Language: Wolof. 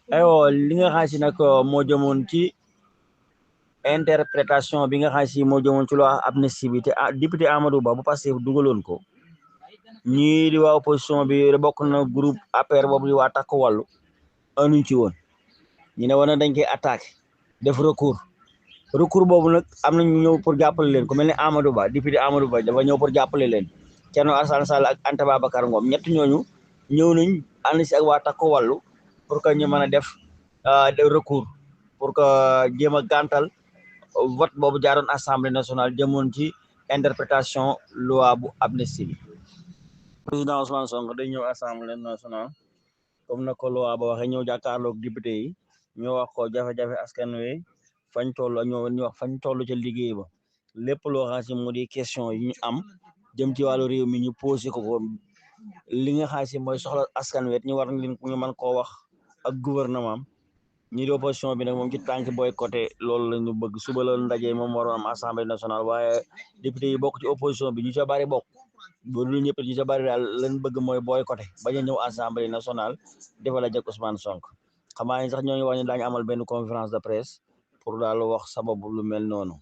aywa li nga xam si nag moo jëmoon ci interprétation bi nga xam si moo jëmoon ci loi amnistie bi te député Amadou Ba bu Pastef dugaloon ko ñii di waa opposition bi bokk na groupe APR boobu di waa Takku Wallu anuñ ci woon ñu ne woon na dañ koy attaqué def recours boobu nag am na ñu ñëw pour jàppale leen ku mel ne Amadou Ba député Amadou Ba dafa ñëw pour jàppale leen Thierno Alassane Sall ak Anta Babacar Ngom ñett ñooñu ñëw nañ ànd si ak waa Takku Wallu pour que ñu mën a def recours pour que jéem a gàntal vote boobu jaaroon assemblée nationale jëmoon ci interprétation loi bu amnistie bi président Ousmane Sonko day ñëw assemblée nationale comme na ko loi ba waxee ñëw jàkkaarloog député yi ñoo wax ko jafe-jafe askan wi fañ toll ñoo ñu wax fañ toll ca liggéey ba lépp loo xam si mu di question yi ñu am jëm ci wàllu réew mi ñu posé ko li nga xam si mooy soxla askan wi ñu war leen ñu mën koo wax ak gouvernement ñi di opposition bi nag moom ci tànk boycotté loolu la ñu bëgg suba la ndaje moom waroon am assemblée nationale waaye député yi bokk ci opposition bi ñu ca bari bokk bu dul ñëpp ñu ca bari daal lañ bëgg mooy boycotté bañ a ñëw assemblée nationale defal la jëkk Ousmane Sonko xamaa ni sax ñoo ngi wax ne daañu amal benn conférence de presse pour daal wax sababu lu mel noonu